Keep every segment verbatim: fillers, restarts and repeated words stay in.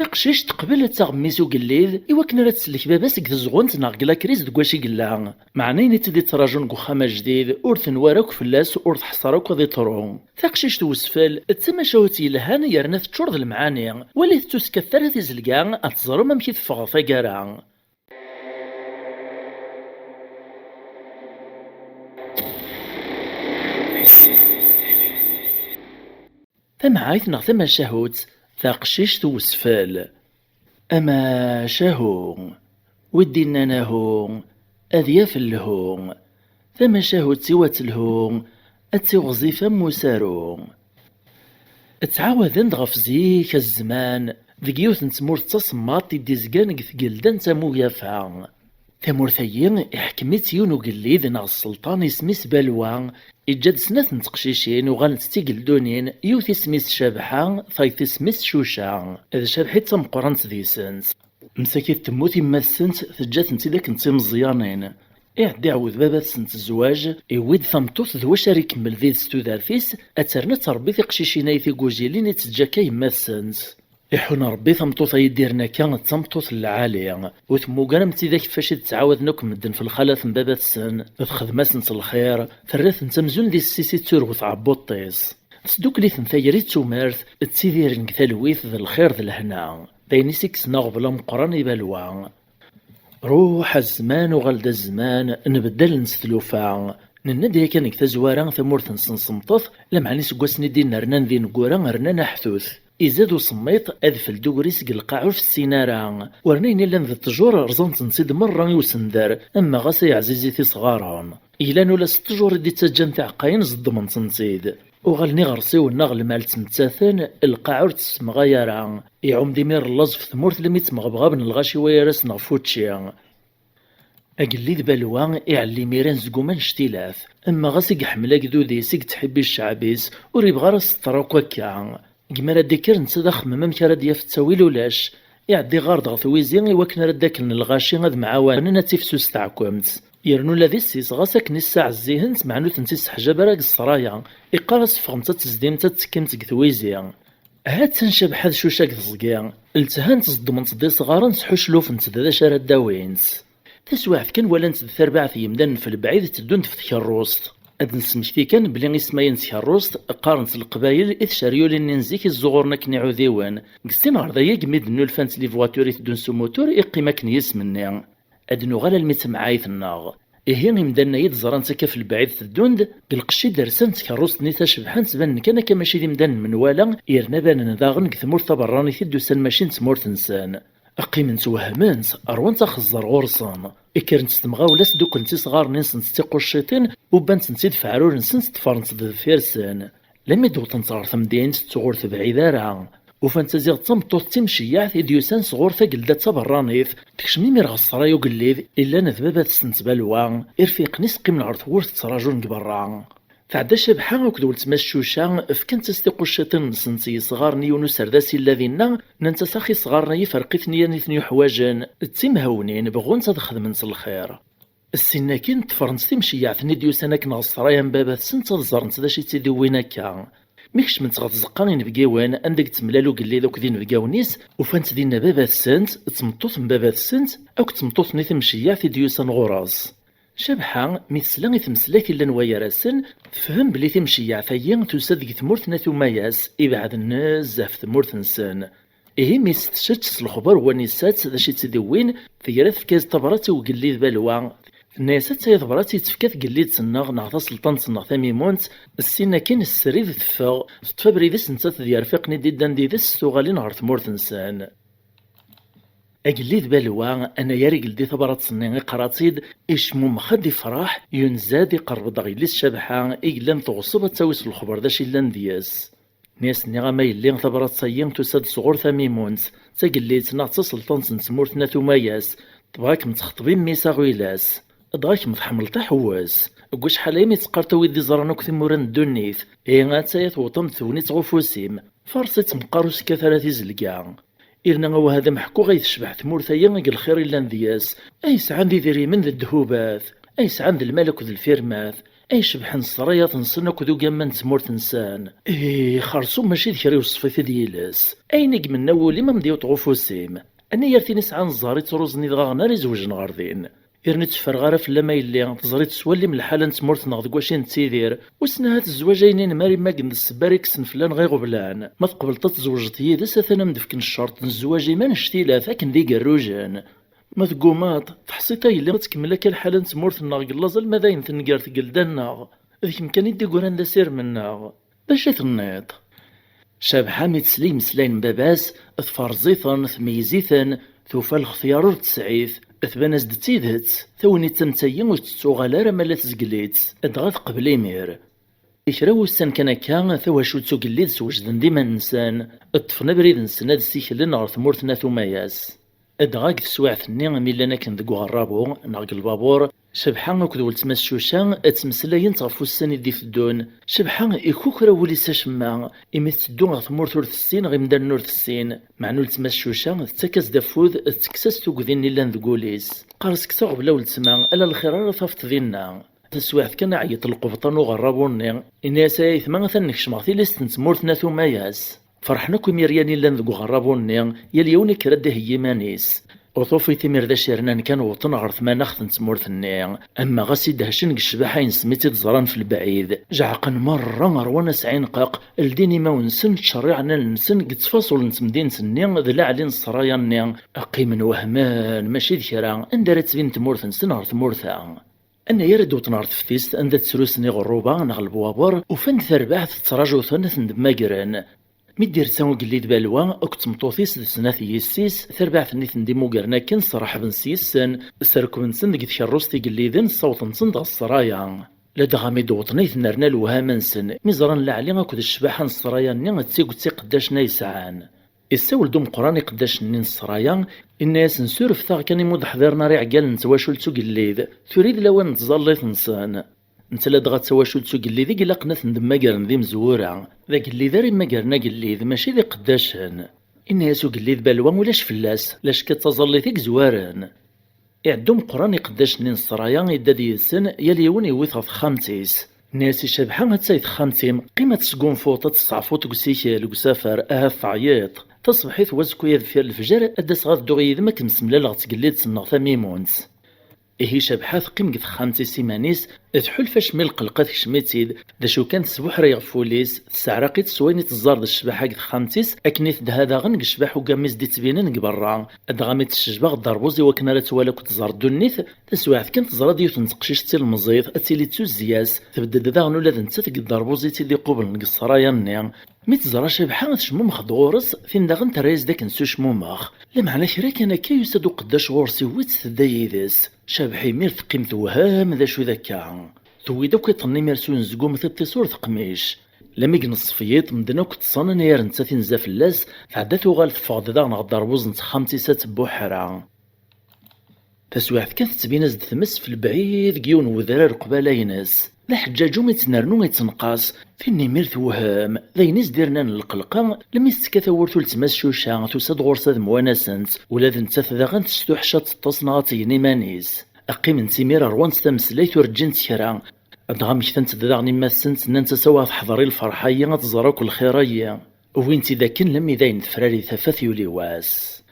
Taqcict teqbel ad taɣ mmi-s ugellid i wakken ara tsellek baba-s deg tezɣunt neɣ deg lakriz deg wacu i yella. Meɛna ayen i tt-id-ittraǧun deg uxxam ajdid ur tenwa ara akk fell-as, ur teḥṣa ara akk ad iṭru. Taqcict n wesfel d tamacahut yelhan yerna teččur d lemɛani. Walit ur tettuskkatet ara tizelga ad teẓrem amek i teffeɣ taggara. Tamɛayt neɣ tamacahut, taqcict n wesfel. Amacahu, wi d-innan ahu, ad yaf lhu. Tamacahut-iw ad telhu, ad tiɣzif am usaru. Ttɛawaden-d ɣef zik, a zzman, deg yiwet n tmurt d tasemmaḍt i d-izgan deg tgelda n Tamugafa. Tamurt-agi iḥkem-itt yiwen ugellid neɣ sselṭan isem-is Balwa, iǧǧa-d snat n teqcicin uɣalent d tigeldunin, yiwet isem-is Cabḥa, tayeḍ isem-is Cuca. D Cabḥa i d tameqqrant deg-sent. Msakit temmut yemma-tsent, teǧǧa-tent-id akken d timeẓyanin. Iɛedda iɛawed baba-tsent zzwaǧ, iwwi-d tameṭṭut d wacu ara ikemmel did-s tudert-is, ad terna ad tṛebbi tiqcicin-a i tigujilin i d-teǧǧa akka yemma-tsent. Iḥun Ṛebbi tameṭṭut-a i d-irren akka d tameṭṭut n lɛali, ur temmug ara am tidak ɣef wacu i d-ttɛawaden akk medden f lxalat n baba-tsen, texdem-asent lxir, terra-tent amzun d issi-s i d turewt tɛebbuḍt-is. Tesdukkel-iten tayri d tumert, ttidiren deg talwit d lxir d lehna. D ayen i s-ikksen aɣbel ameqqran i Balwa. Ruḥ a zzman, uɣal-d a zzman, nbeddalen s tlufa. Nenna-d yakan deg tazwara tamurt-nsen semṭet, lameɛna iseggasen i d-innernan d ineggura rnan aḥtut. Izad usemmiḍ, adfel d ugris deg lqaɛa ur fessin ara. Werna ayen illan d ttjur rẓan-tent-id merra i usender, ama ɣas ay ɛzizit isɣaren. Yellan ula s ttjur i d-ittaǧǧan tiɛeqqayin zeddmen-tent-id. Uɣalen iɣersiwen neɣ lmal ttmettaten, lqaɛa ur tt-tessemɣay ara. Iɛum-d imir llaẓ f tmurt lammi ttmeɣbɣaben lɣaci wayar-asen ɣef wučči. Agellid Balwa iɛelli imir anezgum annect-ilat, ama ɣas i iḥemmel agdud-is, i yettḥibbi ccɛab-is, ur yebɣi ara aseṭṭer akk akka. Deg mi ara d-ikker netta d axemmem amek ara d-yaf ttawil ulac. Iɛedda iɣar-d ɣer twizi i wakken ara d-aklen lɣaci ad mɛawanen ad tifsus teɛkemt. Yernu ula d issi-s ɣas akken issaɛez-ihent meɛna ur tent-isseḥjab ara deg ssṛaya. Iqqar-as ffɣemt ad tezdimt ad tekkimt deg twizi. Ha-tt-an Cabḥa d Cuca deg teẓgi, ltehant zeddment-d isɣaren sḥuclufent-d d acu ara d-awint. Taswiɛt kan walant-d tarbaɛt n yimdanen f lebɛid tteddun-d f tkerrust. Ad d-nesmekti kan belli ismayen n tkerrust qqaren-tt Leqbayel i tceryulin-nni n zik i zzuɣuren akken iɛudiwen. Deg sin ɣer dayagi mi d-nnulfant les voitures i teddun s umutur iqqim akken yisem-nni. Ad nuɣal almi d tamɛayt-nneɣ. Ihi imdanen-a i d-ẓrant akka f lebɛid teddun-d, deg lqecc i d-rsant tkerrust-nni tacebḥant banen kan akka mačči d imdanen menwala, yerna banen daɣen deg tmurt taberranit i d-usan mačči n tmurt-nsen. Qqiment wehment, ṛwant axeẓẓer ɣur-sen. Kkrent s temɣawla sdukklent isɣaren-nsent d tiqucciṭin, ubbant-tent-id f aɛrur-nsent ṭṭfrent-t deffir-sen. Lammi d-wwḍent ɣer temdint, ttuɣur tebɛid ara. Ufan-tt aziɣ d tameṭṭut d timceyyaɛt i d-yusan sɣur tagelda d taberranit, tekcem imir ɣer ṣṣray ugellid, illan d baba-tsent Balwa, irfiqen-is qqimen ɣer tewwurt ttraǧun deg berra. Tɛedda Cabḥa akked weltma-s Cuca, fkant-as tiqucciṭin-nsent i yesɣaren i yiwen userdas illa dinna, nnant-as ax isɣaren-agi ferq-iten i yan i ten-yuḥwaǧen, d timhawnin, bɣunt ad xedment lxir. Ssin akin ṭṭfrent timceyyaɛt-nni d-yusan akken ɣer ṣṣraya n baba-tsent ad ẓrent d acu i tt-id-iwwin akka. Mi kecment ɣer tzeqqa inebgiwen anda i yettemlal ugellid akked inebgawen-is, ufant dinna baba-tsent, d tmeṭṭut n baba-tsent, akked tmeṭṭut-nni timceyyaɛt i d-yusan ɣur-s. Cabḥa, mi tesla i tmeslayt illan wayar-asen, tefhem belli timceyyaɛt-agi tusa-d deg tmurt n At Umayas, ibeɛden nezzeh ɣef tmurt-nsen. Ihi mi s-tečč s lexbar n wanisa-tt d acu i tt-id-iwwin, tegra tefka-as-d tabrat i ugellid Balwa. Tenna-yas: "Attaya tabrat i d-tefka tgellidt-nneɣ neɣ taselṭant-nneɣ Tamimunt, ssin akin srid teffeɣ, teṭṭef abrid-is nettat d yirfiqen i d-iddan did-s s tuɣalin ɣer tmurt-nsen." Agellid Balwa, anagar igeldi tabrat-nni iqra-tt-id, icmummex-d, ifreḥ, yunza-d, iqerreb-d ɣer yelli-s Cabḥa i yellan teɣṣeb ad tawi s lexbar d acu yellan deg-s. Nni-as: "Nniɣ-am a yelli, tabrat-agi tusa-d sɣur Tamimunt, d tagellidt neɣ d taselṭant n tmurt n At Umayas, tebɣa ad kem-texṭeb i mmi-s aɣilas, dɣa kemm tḥemmleḍ aḥewwes. Deg wacḥal aya mi tt-qqar tawiḍ d iẓran akk timura n ddunit, ihi attaya tewwḍem-d tegnit ɣef ufus-im, faṛes-itt meqqar ur s-kkat ara tizelga. Irna awah ad am-ḥkuɣ ay tecbeḥ tmurt-agi deg lxir i llan deg-s, ay sɛan d idrimen d ddhubat, ay sɛan d lmal akked lfirmat, Ay cebḥen ssrayat-nsen akked ugamma n tmurt-nsen! Ih, xersum mačči d kra iweṣṣef-it-id yiles. Ayen i imenna wul-im am d-yewṭeɣ ufus-im. Anayer tin isɛan ẓẓher ittruẓen idɣaɣen ara izewjen ɣer din. Yerna ur tteffreɣ ara fell-am a yelli, teẓriḍ s walli-m lḥala n tmurt-nneɣ deg wacu i nettidir. Wissen ahat zzwaǧ-ayni n Mari Maggen d ssebba ara yekksen fell-aneɣ iɣeblan. Ma tqebleḍ ad tzewǧeḍ yid-s, atan a m-d-fken ccerṭ n zzwaǧ-im annect-ilat akken d igerrujen. Ma teggumaḍ, teḥṣiḍ a yelli ad tkemmel akka lḥala n tmurt-nneɣ deg llaẓ alma d ayen tenger tgelda-nneɣ. D kemm kan i d-igran d asirem-nneɣ. D acu i tenniḍ? Cabḥa mi tesla imeslayen n baba-s, tferẓ-iten, tmeyyez-iten, tufa lextyar ur tesɛi-t, tban-as-d d tidet, tagnit am tayi ur tettuɣal ara ma la tezgel-itt, dɣa teqbel imir. I kra wussan kan akka, tawacult s ugellid swejden-d iman-nsen, ṭṭfen abrid-nsen ad ssiklen ɣer tmurt n At Umayas. Dɣa deg teswiɛt-nni mi llan akken deg uɣerrabu neɣ deg lbabur, Cabḥa akked weltma-s Cuca ttmeslayent ɣef wussan i d-iteddun. Cabḥa ikukra wul-is acemma, imi tetteddu ɣer tmurt ur tessin, ɣer imdanen ur tessin. Meɛna weltma-s Cuca tettak-as-d afud, tettekkes-as tugdi-nni llan deg wul-is. Teqqar-as: "Kkes aɣbel a weltma, ala lxir ara tafeḍ dinna." Taswiɛt kan, iɛeyyeḍ lqebṭan uɣerrabu-nni, yenna-yas: "Ay aytma, atan nekcem ɣer tilist n tmurt n At Umayas. Ferḥen akk imir-yan i llan deg uɣerrabu-nni, yal yiwen ikker ad d-iheyyi iman-is." Ur tufiḍ imir d acu yernan kan, wwḍen ɣer tmanaɣt n tmurt-nni. Ama ɣas i dehcen deg ccbaḥa-nsen mi tt-id-ẓran f lebɛid, jeɛqen merra, rwan asɛinqeq, ldin imawen-nsen, ttcerriɛen allen-nsen deg ttfaṣul n temdint-nni d laɛli n ssraya-nni. Qqimen wehmen, mačči d kra, anda ara tbin tmurt-nsen ɣer tmurt-a. Anayer i d-wwḍen ɣer teftist anda ttrusen iɣerruba neɣ lebwaber, ufan-d tarbaɛt tettraǧu-ten ad ten-d-mmagren. Mi d-irsa ugellid Balwa akked tmeṭṭut-is d snat yessi-s, tarbaɛt-nni ten-d-immugren akken, sreḥben s yes-sen, srekben-ten deg tkerrust igelliden, ssawḍen-ten-d ɣer ssraya. Ladɣa mi d-wwḍen ay tennerna lewhama-nsen mi ẓran leɛli akked ccbaḥa n ssraya-nni d tiget iqeddacen ay sɛan. Issawel-d umeqqran iqeddacen-nni n ssraya, inna-yasen: "Surfet-aɣ kan imi ur d-ḥḍiren ara iɛeggalen n twacult ugellid, tura i d lawan n tẓallit-nsen." Netta ladɣa d tawacult ugellid i ilaqen ad ten-d-mmagren d imezwura. D agellid ara immagren agellid, mačči d iqeddacen. Inna-yas ugellid Balwa: "Ulac fell-as, lacekka d taẓallit i yezwaren." Iɛedda umeqqran iqeddacen-nni n ssraya, idda-d yid-sen, yal yiwen yewwi-t ɣer texxamt-is. Nna-yas i Cabḥa: "Attay texxamt-im, qqim ad tesgunfuḍ, ad testeɛfuḍ deg usikel, deg usafar, ahat teɛyiḍ. Taṣebḥit n wazekka-ya deffir lefjer, ad d-aseɣ ad dduɣ yid-m ad kem-semlaleɣ d tgellidt-nneɣ tamimunt." Ihi Cabḥa teqqim deg texxamt-is iman-is, tḥulfa acemma i lqelqa tekcem-itt-id, d acu kan tesbuḥray ɣef wul-is, tesseɛraq-itt s wayen i teẓẓar d ccbaḥa deg texxamt-is, akken i tedha daɣen deg ccbaḥ ugammi s-d-ittbinen deg berra. Dɣa mi teccejbeɣ dderbuz i wakken ara twali akked tẓer ddunit, taswiɛt kan teẓra-d yiwet n teqcict d tilemẓit, ad tili d tuzzi-as, tbedd-d daɣen ula d nettat deg dderbuz i tt-id-iqublen deg ssraya-nni. Mi teẓra Cabḥa tecmumex-d ɣur-s, tin daɣen terra-yas-d akken s ucmumex. Lameɛna kra kan akka yusa-d uqeddac ɣur-s, iwwi-tt tedda yid-s. Cabḥa imir teqqim tewhem d acu d akka. Tewwi-d akk iṭṭen imir s unezgum, tiṭ-is ur teqmic. Lami i ineṣṣef yiḍ, medden akk ṭṭsen, anayer nettat inza fell-as, tɛedda tuɣal teffeɣ-d daɣen ɣer dderbuz n texxamt-is ad tebbuḥra. Taswiɛt kan tettbin-as-d tmes f lebɛid deg yiwen n wedrar qbala-ines. D aḥeǧǧaǧu i ttnernu ittenqas, tin imir tewhem, d ayen i s-d-irnan lqelqa, lmi s-tekka tawwurt uletma-s Cuca, tusa-d ɣur-s ad mwanasent, ula d nettat daɣen testuḥ ad teṭṭes neɣ ad tgen iman-is. Qqiment imir rwant tameslayt ur ǧǧint kra. Dɣa mmektant-d daɣen imma-tsent, nnant-as: "Awa teḥḍer i lferḥ-ayi, ad tẓer akk lxir-ayi." Wwin-tt-id akken lammi d ayen tefrari tafat yuli wass.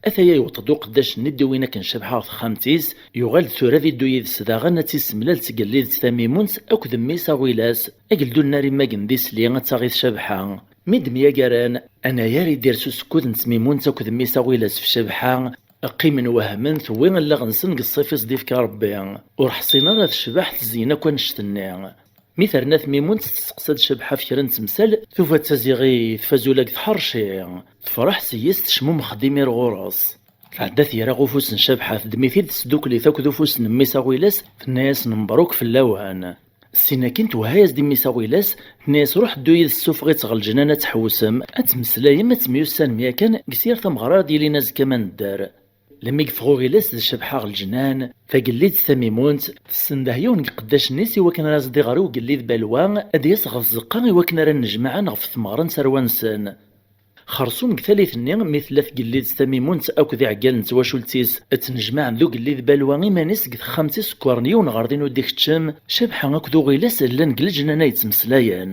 Ataya yewweḍ-d uqeddac-nni d-iwin akken Cabḥa ɣer texxamt-is, yuɣal-d tura ad iddu yid-s daɣen ad tt-issemlal d tgellidt tamimunt akked mmi-s Aɣilas, ageldun n Arimag n Disli ad taɣ-it Cabḥa. Mi d-myagaren, anayer i d-ires usekkud n tmimunt akked mmi-s Aɣilas f Cabḥa, qqimen wehmen, tewwi allaɣ-nsen deg ṣṣif i s-d-ifka Rebbi. Ur ḥṣin ara tecbeḥ tezyen akk annect-nni. Mi terna tmimunt testeqsa-d Cabḥa ɣef kra n temsal, tufa d taziɣit, tfaz ula deg tḥerci. Tefreḥ s yes, tecmumex-d imir ɣur-s. Tɛedda tger ɣef ufus n Cabḥa, teddem-it-id, tesdukkel-it akked ufus n mmi-s Aɣilas, tenna-yasen: "Mebruk fell-awen." Ssin akin twehha-yas-d i mmi-s Aɣilas, tenna-yas: "Ruḥ ddu yid-s, sufeɣ-itt ɣer leǧnan ad tḥewsem, ad temmeslayem, ad temyussanem yakan, deg s yir tameɣra ad yilin azekka ma nedder." Lmi yeffeɣ Uɣilas d Cabḥa ɣer leǧnan, tagellidt tamimunt tessendah yiwen deg iqeddacen-is i wakken ara as-d-iɣer i ugellid Balwa ad d-yas ɣer tzeqqa i wakken ara nnejmaɛen ɣef tmeɣra n tarwa-nsen. Xersum deg tallit-nni, mi tella tgellidt Tamimunt akked iɛeggalen n twacult-is ttnejmaɛen d ugellid Balwa iman-is deg texxamt isekkaren yiwen ɣer din ur d-ikeččem, Cabḥa akked Uɣilas llan deg leǧnan ay ttmeslayen.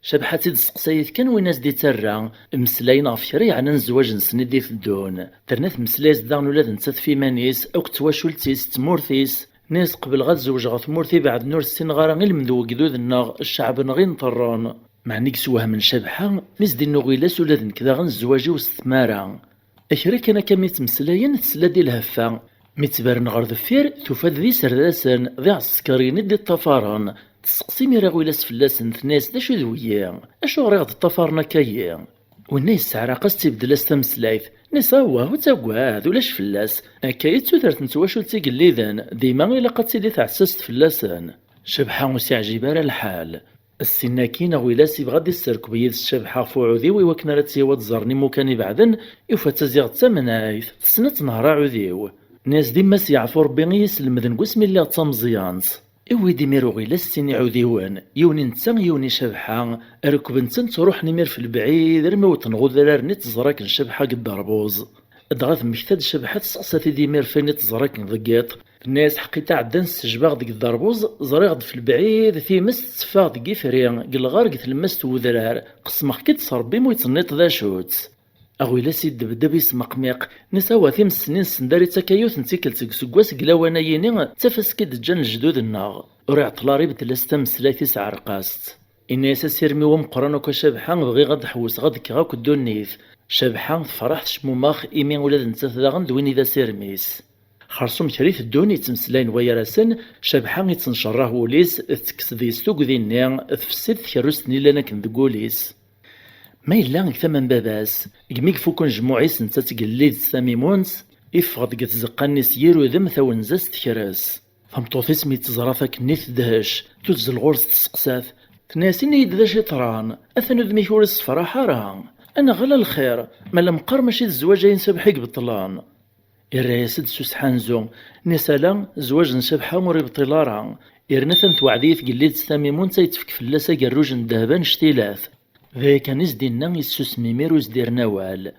Cabḥa ad tt-id-testeqsayet kan win as-d-ittarra, mmeslayen ɣef kra yeɛnan zzwaǧ-nsen i d-iteddun. Terna temmeslay-as-d daɣen ula d nettat ɣef iman-is akked twacult-is d tmurt-is. Nni-as qebleɣ ad zewǧeɣ ɣer tmurt ibeɛden ur ssineɣ ara ilmend n wegdud-nneɣ, cceɛb-nneɣ i nṭerren. Meɛna i yeswehmen Cabḥa, mi s-d-inna Uɣilas ula d nekk daɣen zzwaǧ-iw s tmara. Kra kan akka mi ttmeslayen, tesla-d i lheffa. Mi ttberren ɣer deffir, tufa-d d iserdasen, d iɛsekriyen i d-iṭṭafaren. Tesseqsi imir Aɣilas fell-asen, tenna-yas d acu d wiyi? Acuɣer i ɣ-d-ṭṭafaren akka-yi? Winna yesseɛraq-as, tibdel-as tameslayt. Nni-as awah, ur ttagad, ulac fell-as. Akka i d tudert n twacult igelliden, dima ilaq ad tili tɛessast fell-asen. Cabḥa ur s-iɛǧib ara lḥal. Ssin akkin, Aɣilas yebɣa ad isserkeb yid-s Cabḥa ɣef uɛudiw i wakken ara tt-yawi ad ẓren imukan ibeɛden, yufa-tt-aziɣ d tamnayt, tessen ad tenher aɛudiw. Nni-as d yemma-s yeɛfu Rebbi i yi-slemden deg wasmi lliɣ d tameẓyant. Iwwi-d imir Uɣilas sin iɛudiwen, yiwen i netta, yiwen i Cabḥa, rekben-ten ttruḥen imir f lebɛid armi wwḍen ɣer udrar-nni teẓra akken Cabḥa deg dderbuẓ. Dɣa temmekta-d Cabḥa, tesseqsa-t-id imir f wayen i teẓra akken deg yiḍ. Tenna-yas ḥqiqa ɛeddan ssejbaɣ deg dderbuẓ, ẓriɣ-d f lebɛid times tetteffeɣ deg ifri, deg lɣar, deg tlemmast n wedrar. Qesmeɣ-k-id s Rebbi mu yettnniṭ d acu-tt. Aɣilas iddebdeb ismeqmiq, nni-as awah times-nni nessen d ara ittak yiwet n tikkelt deg useggas deg lawan-ayini, d tafas i d-ǧǧan lejdud-nneɣ. Ur iɛeṭṭel ara ibeddel-as tameslayt-is ɛerq-as-tt. Inna-yas asirem-iw ameqqran akk a Cabḥa, bɣiɣ ad ḥewwseɣ ad kkeɣ akk ddunit. Cabḥa tefreḥ tecmumex imi ula d nettat daɣen d win i d asirem-is. Xersum kra iteddun ittmeslayen wayar-asen, Cabḥa ittencerrah wul-is, tettekkes deg-s tugdi-nni, tfessi-d tkerrust-nni llan akken deg wul-is. Ma yella deg tama n baba-s, deg mi ifuk unejmuɛ-is netta d tgellidt Tamimunt, iffeɣ-d deg tzeqqa-nni s yir udem tawenza-s tekres. Tameṭṭut-is mi tt-teẓra takkenni tedhec, tuzzel ɣur-s testeqsa-t, tenna-yas ini-yi-d d acu yeḍran, atan udem-ik ur issefraḥ ara, anaɣ ala lxir, ma la meqqar mačči d zzwaǧ-ayi n Cabḥa i ibeṭṭlen. Irra-yas-d s usḥanzu, nni-as ala, zzwaǧ n Cabḥa ur ibṭil ara, yerna atan tewɛed-iyi tgellidt Tamimunt ad tefk fell-as agerruj n ddheb annect-ilat. D aya kan i s-d-inna, yessusem imir ur s-d-irni awal.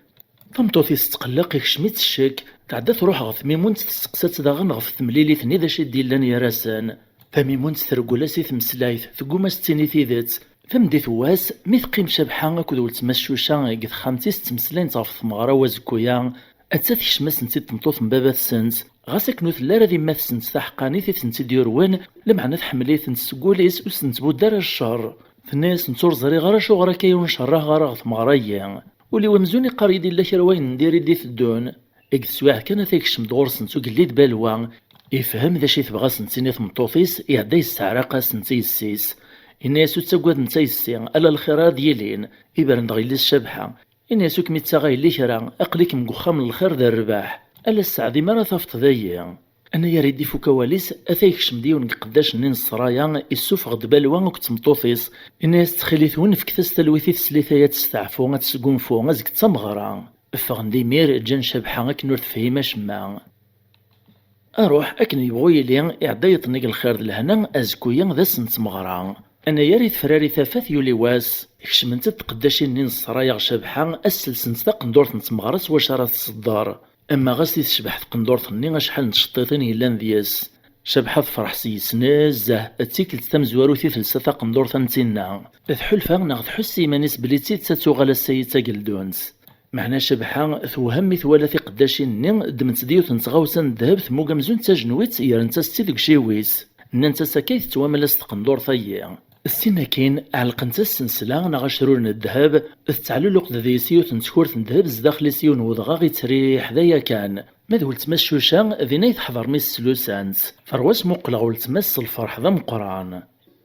Tameṭṭut-is tetqelleq, ikcem-itt ccek, tɛedda truḥ ɣer Tamimunt, testeqsa-tt daɣen ɣef temlilit-nni d acu i d-yellan gar-asen. Tamimunt treggel-as i tmeslayt, tegguma s-ttini tidet. Tameddit n wass, mi teqqim Cabḥa akked weltma-s Cuca deg texxamt-is ttmeslayen-tt ɣef tmeɣra n wazekku-a, atta tekcem-asen-tt-id tmeṭṭut n baba-tsent, ɣas akken ur telli ara d yemma-tsent taḥeqqanit i tent-id-yurwen, lameɛna tḥemmel-itent seg wul-is, ur s-tettbuddu ara ccer. Tenna-yasent ur ẓriɣ ara acuɣer akka i ur ncerreḥ ara ɣer tmeɣra-yi. Ul-iw amzun iqqar-iyi-d yella kra wayen n diri d-iteddun. Deg teswiɛt kan ata yekcem-d ɣur-sent ugellid Balwa. Yefhem d acu i tebɣa ad sen-tini tmeṭṭut-is, iɛedda yesseɛraq-asent i yessi-s. Yenna-yas ur ttaggadent a yessi, ala lxir ara d-yilin. Ibren-d ɣer yelli-s Cabḥa. Yenna-yas ur kem-ittaɣ a yelli kra, aql-ikem deg uxxam n lxir d rrbeḥ. Ala sseɛd imi ara tafeḍ dayi. Anagar i d-ifuk awal-is, ata yekcem-d yiwen deg iqeddacen-nni n ssraya, issufeɣ-d Balwa akked tmeṭṭut-is. Yenna-yas ttxil-wen fket-as talwit i teslit-a ad testeɛfu, ad tesgunfu, azekka d tameɣra. Ffɣen-d imir, ǧǧan Cabḥa akken ur tefhim acemma. Aruḥ, akken yebɣu yili, iɛedda yiḍ-nni deg lxir d lehna, azekku-ya d ass n tmeɣra. Anagar i tefrari tafat yuli wass, kecment-d tqeddacin-nni n ssraya ɣer Cabḥa, ad s-selsent taqendurt n tmeɣra s wacu ara tṣedder. Ama ɣas i tecbeḥ tqendurt-nni acḥal n tceṭṭiḍin yellan deg-s. Cabḥa tefreḥ s-yes nezzeh, d tikkelt tamezwarut i telsa taqendurt am tinna. Tḥulfa neɣ tḥuss i yiman-is belli d tidet ad tuɣal ass-ayi d tageldunt. Meɛna Cabḥa tewhem mi twala tiqeddacin-nni ddment-d yiwet n tɣawsa n ddheb temmug amzun d tajenwitt, grent-as-tt-id deg uciwi-s. Nnant-as akka i tettwamal-as tqendurt-ayi. Ssin akkin, ɛellqent-as ssensla neɣ acrur n ddheb, tettɛelluq-d deg-s yiwet n tkurt n ddheb zdaxel-is yiwen n wedɣaɣ ittriḥ d aya kan. Ma d weltma-s Cuca, din ay teḥḍer mi s-slusant. Terwa asmuqel ɣer weltma-s s lferḥ d ameqqran.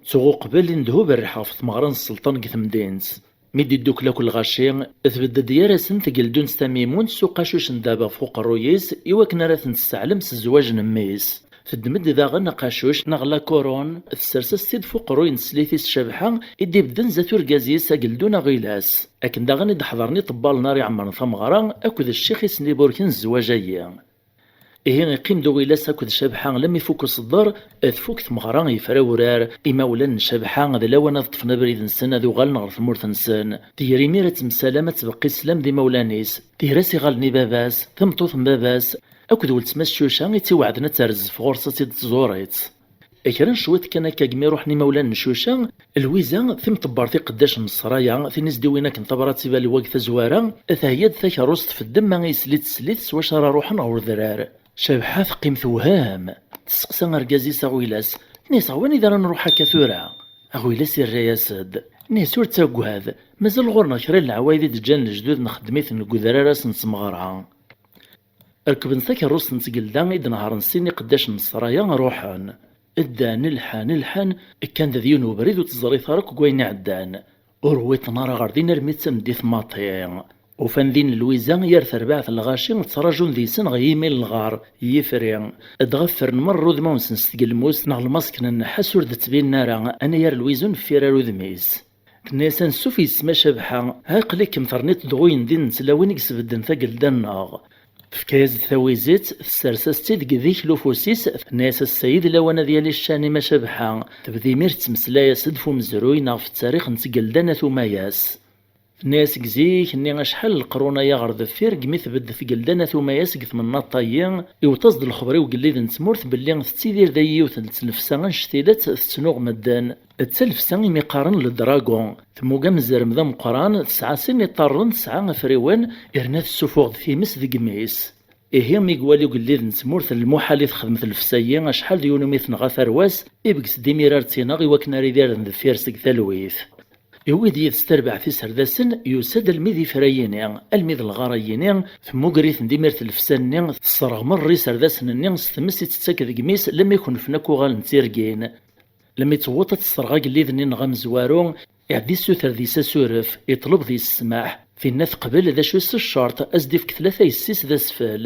Tuɣ uqbel i nedhu berriḥ ɣef tmeɣra n sselṭan deg temdint. Mi d-iddukel akk lɣaci, tbedd-d gar-asen tgeldunt Tamimunt s uqacuc n ddheb ɣef uqerruy-is i wakken ara ten-tesseɛlem s zzwaǧ n mmi-s. Teddem-d daɣen aqacuc neɣ la couronne, tessers-as-t-id f uqerruy n teslit-is Cabḥa i d-ibedden zdat urgaz-is ageldun Aɣilas. Akken daɣen i d-ḥeḍren iṭebbalen ara iɛemmren tameɣra akked ccix i sen-iburken zzwaǧ-ayi. Ihi iqqim-d Uɣilas akked Cabḥa lammi ifuk uṣedder, tfuk tmeɣra, yefra wurar. Imawlan n Cabḥa d lawan ad ṭṭfen abrid-nsen ad uɣalen ɣer tmurt-nsen. Tger imir ad temsalam ad tbeqqi sslam d imawlan-is. Tger-as iɣallen i baba-s, tameṭṭut n baba-s, akked weltma-s Cuca i tt-iweɛden ad terzef ɣur-s ad tt-id-tẓur-itt. Kra n cwiṭ kan akka gmi ruḥen imawlan n Cuca, Lwiza, timṭebbart iqeddac n ṣṣraya, tin i s-d-iwin akken tabrat i Baliwag tazwara, theyya-d takerrust tfeddem ma isli teslit s wacu ara ruḥen ɣer udrar. Cabḥa teqqim tewhem. Tesseqsa argaz-is Aɣwilas, tenna-yas: "Ɣer wanida ara nruḥ akka tura?" Aɣwilas irra-yas-d, tenna-yas: "Ur ttaggad, mazal ɣur-neɣ kra n leɛwayed i d-ǧǧan lejdud nxeddem-iten deg udrar ass n tmeɣra." Rekben takerrust n tgelda i d-nehṛen sin iqeddacen n ṣṣraya, ruḥen. Ddan, lḥan, lḥan, kkan-d ad yiwen ubrid ur teẓriḍ ara akk deg wayen iɛeddan. Ur wiṭen ara ɣer din armi d tameddit maḍi. Ufan din Lwiza yir terbaɛt n lɣaci ttraǧun deg-sen ɣer yimi n lɣar, yifri. Dɣa ffren merra udmawen-nsen s tgelmust neɣ lmask n nnḥas ur d-ttbinen ara, anayer Lwiza ur neffir ara udem-is. Tenna-yas ansuf yes-m a Cabḥa, ha aql-ikem terniḍ-d ɣuyen din n tlawin i isbedden tagelda-nneɣ. Tefka-yas-d tawizit, tessers-as-tt-id deg dikl ufus-is, tenna-yas ass-a i d lawan ad yali ccan-im a Cabḥa. Tebda imir tettmeslay-as-d f umezruy neɣ f ttarix n tgelda n At Umayas. Tenna-yas deg zik-nni acḥal n leqrun-aya ɣer deffir, degmi tbedd tgelda n At Umayas deg tmennaḍt-ayi, iweṭ-as-d lexber i ugellid n tmurt belli tettidir dayi yiwet n tnefsa annect-ilat tettnuɣ medden. D talefsa imi qqaren le dragon. Temmug amezrem d ameqqran, tesɛa sin iṭarren, tesɛa afriwen, yerna tessufuɣ-d times deg imi-s. Ihi, mi iwali ugellid n tmurt lmuḥal i texdem tlefsa-yi, acḥal d yiwen umi tenɣa tarwa-s, ibges-d imir ar tt-ineɣ i wakken ara idiren deffir-s deg talwit. Iwwi-d yid-s tarbaɛt iserdasen, yusa-d almi d ifrayen-nni, almi d lɣar-ayi-nni, temmuger-iten-d imir tlefsa-nni, tesserɣ merra iserdasen-nni s tmes i tettak deg imi-s, lammi kunfen akk uɣalen d tirgin. Lammi tewweḍ ad tesserɣ agellid-nni-nneɣ amezwaru, iɛedda issuter deg-s asuref, iṭleb deg-s ssmaḥ. Tinna teqbel, d acu-s ccerṭ, ad s-d-ifk tlata yessi-s d asfel.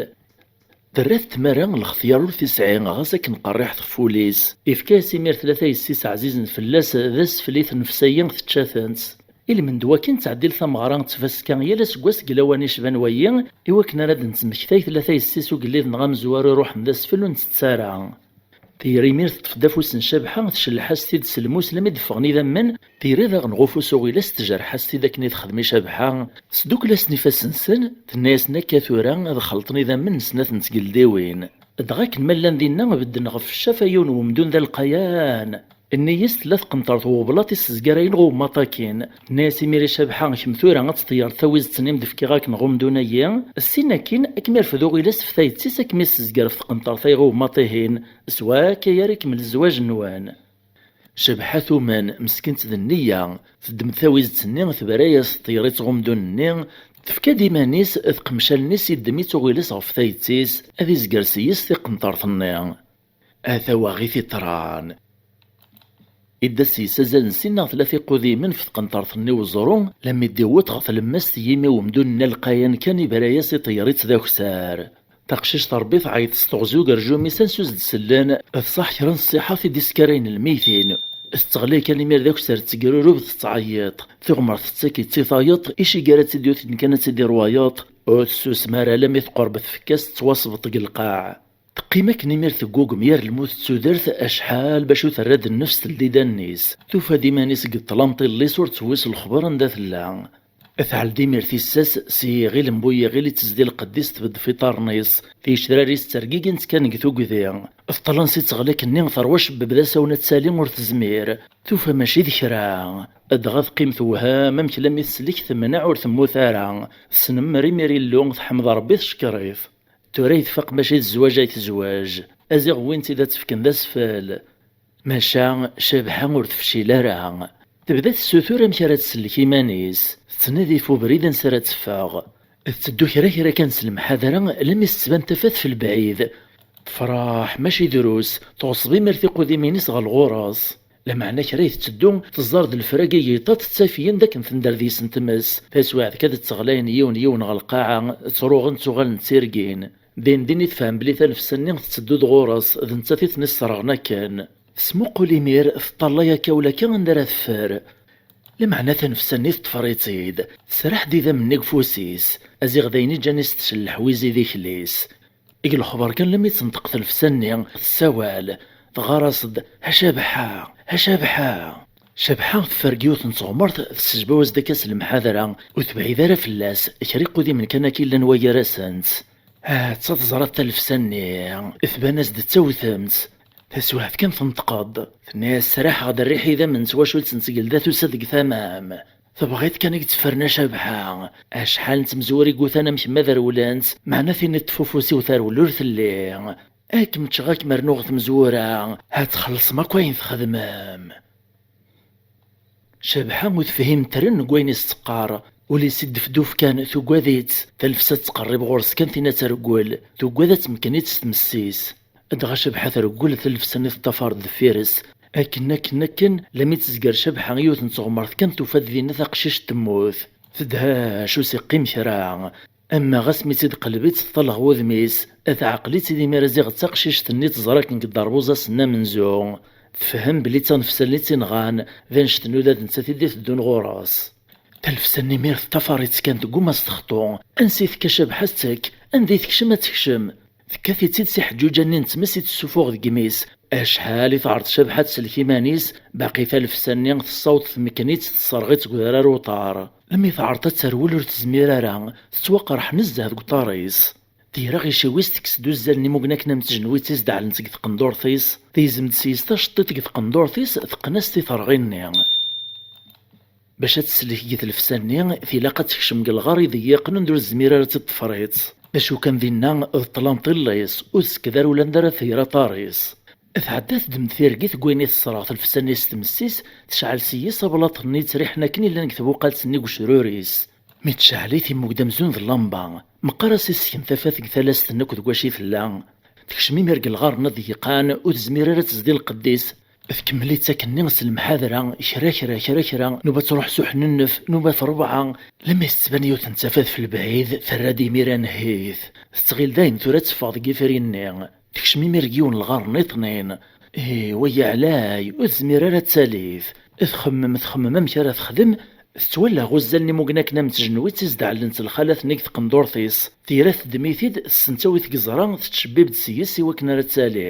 Terra-t tmara, lextyar ur t-isɛi, ɣas akken qerriḥet ɣef wul-is. Ifka-yas imir tlata yessi-s ɛzizen fell-as, d asfel i tnefsa-yi tečča-tent. Ilmend wakken tettɛeddil tameɣra n tfaska yal aseggas deg lawan icban wayi, i wakken ara d-nettmektay tlata yessi-s ugellid-nneɣ amezwaru iruḥen d asfel ur nettett ara. Tayri imir teṭṭef-d afus n Cabḥa, tcelleḥ-as-t-id s lmus lammi d-ffɣen idammen, tayri daɣen ɣef ufus Uɣilas tjerreḥ-as-t-id akken i texdem i Cabḥa, tesdukkel-asen ifassen-nsen, tenna-yasen akka tura ad xelṭen idammen n snat n tgeldiwin. Dɣa akken ma llan dinna bedden ɣef ccaf-a yiwen wemdun d alqayan. Nni-yas tella tqenṭert weblaṭ i s-tezgarayen ɣer ummaṭ-akin. Tenna-yas imir i Cabḥa, kemm tura ad tṭeyyreḍ tawizet-nni i m-d-fkiɣ akken ɣer umdun-ayi, ssin akkin ad kem-irfed Uɣilas f tayet-is ad kem-issezger f tqenṭert-ayi ɣer ummaṭ-ihin. S wakka ara ikemmel zzwaǧ-nwen. Cabḥa tumen, meskint d nniya, teddem-d tawizet-nni, tebra-yas, teṭṭeyyer-itt ɣer umdun-nni, tefka-d iman-is, teqmec allen-is, iddem-itt Uɣilas ɣef tayet-is, ad izger s-yes tiqenṭert-nni. Ata waɣit iṭran. Idda s-yes azal n sin neɣ tlata iqudimen f tqenṭert-nni uẓru, lammi d-iwweḍ ɣer tlemmast n yimi umdun-nni alqayan kan, ibra-yas, iṭeyyer-itt d akessar. Taqcict Ṛebbi tɛeyyeḍ s teɣzi ugerjum-is ansi s-d-sellen, tṣaḥ kra n ṣṣiḥat i d-iskarayen lmeytin. Tettɣelli kan imir d akessar, tettegrurub, tettɛeyyiḍ. Tiɣmert tettak-itt i tayeḍ, icigar ad tt-id-yut kan ad tt-id-iṛwayeḍ. Ur tessusem ara alammi teqreb tfekka-s tettwasbeṭ deg lqaɛ. Teqqim akken imir teggugem yir lmut d tudert, acḥal bac ur terra d nnefs teldi allen-is. Tufa-d iman-is deg ṭṭlam ṭillis ur tewwi s lexber anda tella. Tɛell-d imir tissas, s yiɣil n bu yiɣil i tezdi lqedd-is tbeddef iṭarren-is. Ticrar-is ttergigint kan deg tugdi. Teṭṭal ansi teɣlak-nni terwa acebbeb d asawen ad tali ur tezmir. Tufa mačči d kra. Dɣa teqqim tewhem amek lammi teslek temneɛ ur temmut ara. Tesnemmer imir Illu, teḥmed Ṛebbi, teckeṛ-it. Tura i tfaq mačči d zzwaǧ ay tezwaǧ. Aziɣ wwin-tt-id ad tt-fken d asfel. Maca Cabḥa ur tefcil ara. Tebda tessutur amek ara tsellek iman-is. Tettnadi f ubrid ansi ara teffeɣ. Tetteddu kra kra kan s lemḥadra, lammi s-tettban tafat f lebɛid. Tefreḥ, mačči drus, tɣeṣṣeb imir tiqudimin-is ɣer lɣur-s. Lameɛna kra i tetteddu, teẓẓar-d lefrag i yiṭaṭ, ttaf-iyi-n d akken tender deg-sen tmes. Taswiɛt kan ad ttɣlayen yiwen yiwen ɣer lqaɛa, ttruɣen, ttuɣalen d tirgin. Din din i tefhem belli tanefsa-nni tetteddu-d ɣur-s, d nettat i ten-isserɣen akken. Tesmuqul imir, teṭṭalay akka ula akka anda ara teffer. Lameɛna tanefsa-nni teṭṭfer-itt-id, tesraḥ-d idammen-nni deg ufus-is, aziɣ d ayen i ǧǧan-is tcel leḥwiz i d ikli-s. Deg lexber kan, lammi d-tenṭeq telfsa-nni, tessawal, teɣɣar-as-d: "A Cabḥa, a Cabḥa!" Cabḥa teffer deg yiwet n teɣmert, tessejbaw-as-d akka s lemḥadra, ur tebɛid ara fell-as, kra iqudimen kan akka i llan wagar-asent. Atta teẓra talfsa-nni, tban-as-d d tawtemt. Taswiɛt kan tenṭeq-d, tenna-yas: "Sraḥeɣ-d rriḥ idammen n twacult n tgelda tusa-d deg tama-m. Tebɣiḍ kan i yetteffren a Cabḥa. Acḥal n tmezwura i yutan am kemm ad rewlent, meɛna tin iṭṭef ufus-iw terwel ur telli. Ad kem-ččeɣ, ad kem-rnuɣ tmezwura, ad txellṣem akk ayen txedmem." Cabḥa ur tefhim tren deg wayen i s-teqqar, ul-is iddefduf kan, tugad-itt, talefsa tettqerrib ɣur-s kan tin ad treggel, tugad ad temken-itt s tmessis. Dɣa Cabḥa treggel, talefsa-nni teṭṭafar-d deffir-s, akken, akken, akken, lammi tezger Cabḥa yiwet n teɣmert kan, tufa-d dinna taqcict temmut. Tedhec, ur s-iqqim kra. Ama ɣas mi tt-id-qleb-itt, teṭṭal ɣer wudem-is, teɛqel-itt-id imir ziɣ d taqcict-nni teẓra akken deg dderbuẓ ass-nni amenzu. Tefhem belli d tanefsa-nni i tt-inɣan, d annect-nni ula d nettat i d-iteddun ɣur-s. Talefsa-nni imir teṭṭafar-itt kan, tegguma s texṭu. Ansi tekka Cabḥa tettek, anda i tekcem ad tekcem. Tekkat-itt-id s iḥeǧǧuǧa-nni n tmes i tessufuɣ deg imi-s. Acḥal i teɛreḍ Cabḥa ad tsellek iman-is, baqi talefsa-nni tessaweḍ tmekken-itt, tesserɣ-itt deg udrar uṭar. Lemmi teɛreḍ ad terwel ur tezmir ara, tettwaqerḥ nezzeh deg uṭar-is. Tira ɣiciwi-s, tekkes-d uzzal n imugnaken am tjenwitt i s-d-ɛellent deg tqendurt-is, tizem-d s-yes taceṭṭiṭ deg tqendurt-is, teqqen-as-t i terɣi-nni. Bac ad tsellek deg tlefsa-nni, tilaq ad tekcem deg lɣar ideyyiqen anda ur tezmir ara ad tt-id-tefriḍ. D acu kan dinna, d ṭṭlam ṭillis, ur tsekked ara ula anda ara tger aṭar-is. Tɛedda teddem tirgit deg wayen i tesserɣ tlefsa-nni s tmessis, tecɛel s-yes ablaṭ-nni yettriḥen akken i llan deg tbuqalt-nni deg ucrur-is. Mi tecɛel-it, immug-d amzun d llamba. Meqqar-as issken tafat deg talast-nni akked wacu i tella. Tekcem imir deg lɣar-nni ad yeqqan, ur tezmir ara ad tezdi lqedd-is. Tkemmel-itt akkenni s lemḥadra, kra, kra, kra, kra, nuba truḥ s uḥnennef, nuba trebɛa, lammi s-tettban yiwet n tafat f lebɛid, terra-d imir anhit. Tettɣil dayen tura ad teffeɣ deg ifri-nni. Tekcem imir deg yiwen lɣar nniṭnin. Ih, wa yeɛlay, ur tezmir ara ad talit. Txemmem, txemmem amek ara texdem, tettwalla ɣ uzzal n imugnaken am tjenwitt i s-d-ɛellent lxalat-nni deg tqendurt-is. Tira teddem-it-id, tessentaw-it deg ẓra, tettcebbib-d s-yes i wakken ara tali.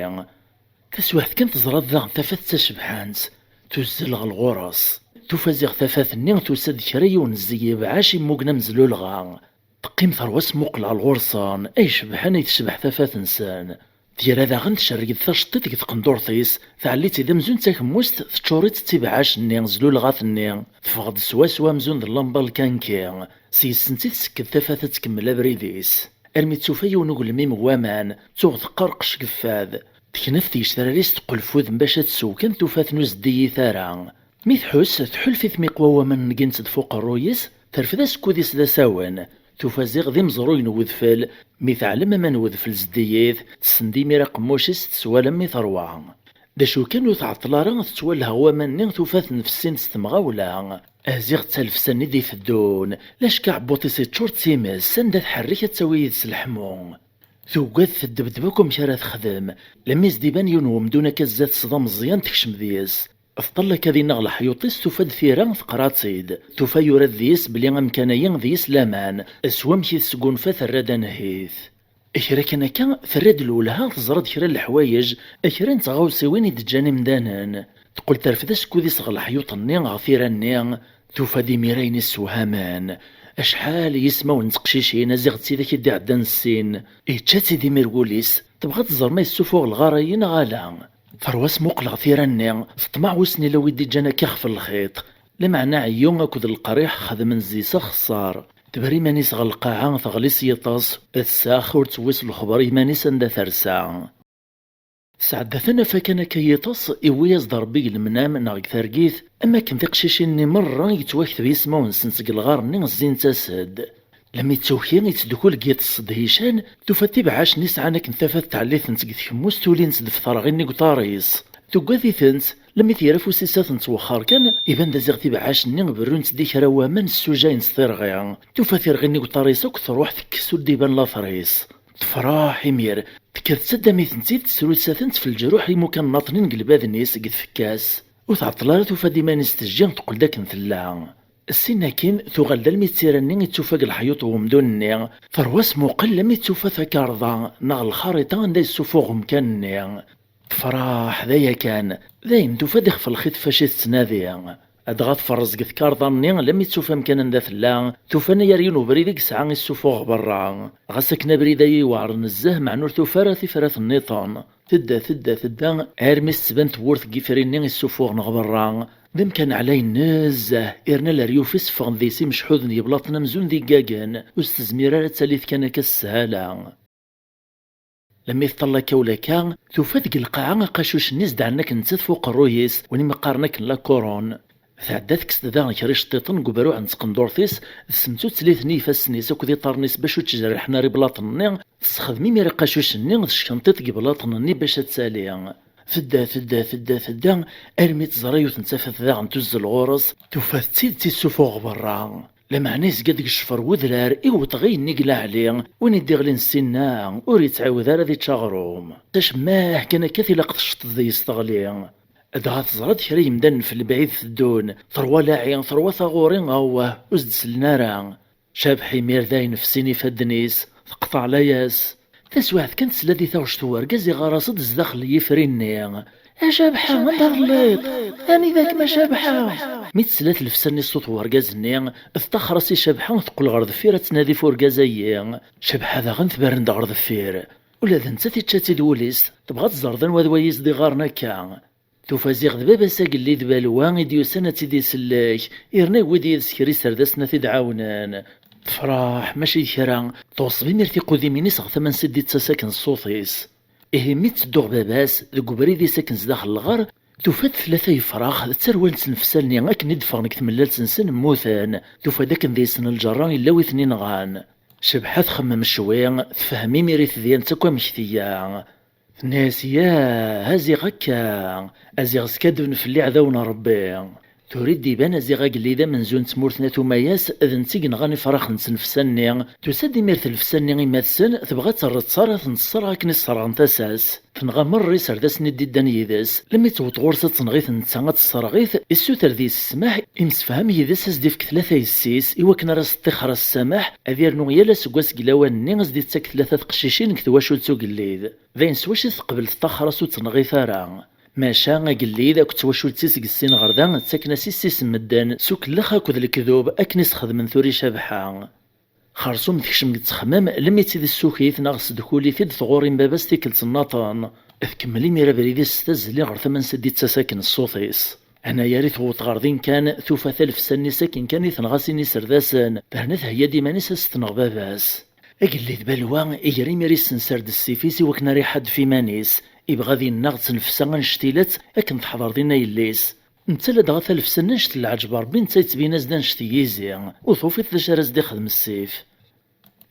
Taswiɛt kan teẓra-d daɣen tafat d tacebḥant, tuzzel ɣer ɣur-s. Tufa ziɣ tafat-nni tusa-d kra yiwen n zzey ibɛac immugen am zlulɣa. Teqqim terwa-s muqel ɣer ɣur-sen, ay cebḥen ay tecbeḥ tafat-nsen. Tira daɣen tcerreg-d taceṭṭiṭ deg tqendurt-is, tɛelli-tt-id amzun d takemmust, teččur-itt d tibɛac-nni, zlulɣat-nni. Teffeɣ-d swaswa amzun d llamba lkanki. S yis-sent i tsekked tafat ad tkemmel abrid-is. Armi d-tufa yiwen ugelmim n waman, tuɣ teqqerqec deg fad. Tekna f tgecrar-is, teqqel f udem bac ad tsew kan, tufa-ten ur zeddigit ara. Mi tḥuss, tḥulfa i tmiqwa n waman nngint-d f uqerruy-is, terfed asekkud-is d asawen. Tufa ziɣ d imeẓruyen n wedfel, mi teɛlem aman n wedfel zeddigit, tessen-d imir aqemmuc-is, teswa alammi terwa. D acu kan, ur tɛeṭṭel ara, tettwalha ɣ waman-nni, tufa-ten fessint s temɣawla. Ziɣ d talefsa-nni d-iteddun, lacka aɛebbuṭ-is iččur d times, anda tḥerrek ad tawi yid-s leḥmu. Tugad, teddebdeb akk amek ara texdem, lammi s-d-iban yiwen wemdun akka zdat-s d ameẓyan, tekcem deg-s. Teṭṭal akka dinna ɣer leḥyuṭ-is, tufa-d tira, teqra-tt-id. Tufa yura-d deg-s belli amkan-ayi deg-s laman, s wamek i tesgunfa terra-d anhit. Kra kan akka, terra-d lwelha, teẓra-d kra n leḥwayeǧ, kra n tɣawsiwin i d-ǧǧan imdanen. Teqqel terfed asekkud-is ɣer leḥyuṭ-nni, ɣer tira-nni, tufa-d imir ayen issewhamen. Acḥal n yismawen n teqcicin, a ziɣ d tidak i d-iɛeddan sin. Ičča-tt-id imir wul-is, tebɣa ad tẓer ma yessufuɣ lɣar-ayi neɣ ala. Terwa-s muqel ɣer tira-nni, teṭmeɛ wissen ila wi d-iǧǧan akka ixef n lxiṭ. Lameɛna Ɛeyyu akked Leqriḥ xedmen zzi-s axeṣṣar. Tebra iman-is ɣer lqaɛa, teɣli s yiṭes, tsax, ur tewwi s lexber iman-is anda tersa. Tesɛedda tanafa kan akka yiṭes, iwwi-yas-d Ṛebbi deg lemnam neɣ deg targit, am akken tiqcicin-nni merra yettwakteb yismawen-nsent deg lɣar-nni zzint-as-d. Lammi d tuki, ittdukul deg yiṭes s dhican, tufa-d tibɛac-nni sɛan akken tafat tɛelli-tent deg tkemmust, ulint-d f terɣi-nni deg uṭar-is. Tugad-itent, lammi tger afus-is ad tent-twexxer kan, iban-d ziɣ tibɛac-nni berrunt-d i kra n waman ssujayent tirɣi. Tufa tirɣi-nni deg uṭar-is akk truḥ, tekkes, ur d-iban later-is. Tefreḥ imir, tekker tettaddam-itent-id, tesrulsa-tent f leǧruḥ imukan naṭnin deg lbaden-is, deg tfekka-s. Ur tɛeṭṭel ara, tufa-d iman-is tejji, teqqel-d akken tella. Ssin akin tuɣal-d almi d tira-nni i d-tufa deg leḥyuṭ n wemdun-nni, terwa s muqel almi d-tufa takarḍa neɣ lxariṭa anda yessufuɣ umkan-nni. Tefreḥ, d aya kan, dayen tufa-d ixef lxif acu i tettnadi. Dɣa tferreẓ deg tkarḍa-nni almi d-tufa amkan anda tella, tufa anagar yiwen ubrid i yesɛa issufuɣ berra. Ɣas akken abrid-agi yewɛer nezzeh, meɛna ur tufi ara tifrat nniḍen. Tedda, tedda, tedda, armi s-tban tewwurt n yifri-nni issufuɣen ɣer berra. D amkan ɛlayen nezzeh, irna leryuf-is ffɣen deg-s imeḥḥuden yeblaṭen amzun d iggagen, ur s-tezmir ara ad tali kan akka s sshala. Lemmi teṭṭal akka u lakka, tufa deg lqaɛa aqacuc-nni zedɛen akken nettat f uqerruy-is, win i mi qqaren akken la couronne. Tɛedda tekkes-d daɣen kra iceṭṭiṭen deg ubruɛ n tqendurt-is, tessemtuttel-iten i ifassen-is akked iṭarren-is bac ur ttjerriḥen ara iblaṭen-nni, tessexdem imir aqacuc-nni d ckenṭiṭ deg iblaṭen-nni bac ad tali. Tedda, tedda, tedda, tedda, armi teẓra yiwet n tafat daɣen tuzzel ɣur-s, tufa d tidet issufuɣ berra. Lameɛna yezga deg ccfer n wedrar, iwweḍ ɣi nnig leɛli, win i d-iɣlin ssinna ur yettɛiwed ara ad ičč aɣrum. Tacemmaɛt kan akka tilaq tecṭeḍ deg-s teɣli. Dɣa teẓra-d kra yemdanen f lebɛid teddun, terwa laɛi, terwa taɣuri, awah, ur s-d-sellen ara. Cabḥa imir dayen fsin ifadden-is, teqṭeɛ layas. Taswiɛt kan tesla di taɣect n urgaz iɣar-as-d zdaxel n yifri-nni: "A Cabḥa, anda telliḍ? Anida-kem a Cabḥa?" Mi tesla tlefsa-nni ṣṣut n urgaz-nni, teṭṭaxer-as i Cabḥa, teqqel ɣer deffir ad tnadi f urgaz-agi. Cabḥa daɣen tberren-d ɣer deffir. Ula d nettat ičča-tt-id wul-is, tebɣa ad tẓer d anwa d wayi i s-d-iɣaren akka. Tufa ziɣ d baba-s agellid Balwa i d-yusan ad tt-id-isellek, irna yewwi-d yid-s kra iserdasen ad t-id-ɛawnen. Tefreḥ, mačči d kra, tɣeṣṣeb imir tiqudimin-is ɣer tama n sidi d tasa akken ṣṣut-is. Ihi mi ttedduɣ baba-s, deg ubrid-is akken zdaxel lɣar, tufa-d tlata yefrax, ttarwan ttnefsa-nni akken i d-ffɣen deg tmellalt-nsen mmuten, tufa-d akken deg-sen lǧerra yella wi ten-inɣan. Cabḥa txemmem cwi, tefhem imir i tedyant akk amek tga. Tenna-yas: "Yah, a ziɣ akka, a ziɣ skaddben fell-i iɛdawen n Ṛebbi. Tura i d-iban a ziɣ agellid amenzu n tmurt n At Umayas d netta i yenɣan ifrax n tnefsa-nni." Tusa-d imir tlefsa-nni imat-sen, tebɣa ad terr ttaṛ ad ten-tesserɣ akken i sserɣen tasa-s. Tenɣa merra iserdasen i d-iddan yid-s. Lemmi tewweḍ ɣur-s ad tenɣ-it netta ad tesserɣ-it, issuter deg-s ssmaḥ, imsefham yid-s ad s-d-ifk tlata yessi-s i wakken ara s-ṭṭixer s ssamaḥ, ad yernu yal aseggas deg lawan-nni ad s-d-ittak tlata teqcicin deg twacult n ugellid. D ayen s wacu i teqbel teṭṭaxer-as ur tt-tenɣit ara. Maca agellid akked twacult-is deg sin ɣer da ttaken-as issi-s n medden s ukellex akked lekdub akken i s-xedmen tura i Cabḥa. Xersum tekcem deg ttexmam, lemmi tt-id-tessukit neɣ tesdukul-it-id tɣuri n baba-s tikkelt nnaṭen. Tkemmel imir abrid-is s tazzli ɣer tama n sidi d tasa akken ṣṣut-is. Anagar i tewweḍ ɣer din kan, tufa talefsa-nni sakin kan i tenɣa sin iserdasen, terna theyya-d iman-is ad s-tenɣ baba-s. Agellid Balwa iger imir issenser-d ssif-is i wakken ara iḥaddef iman-is, ibɣa ad inneɣ d tnefsa annect-ilatt akken teḥḍer dinna yelli-s. Netta ladɣa talefsa-nni annect n lɛeǧb Ṛebbi netta yettbin-as-d annect n yizi, ur tufiḍ d acu ara s-d-ixdem ssif.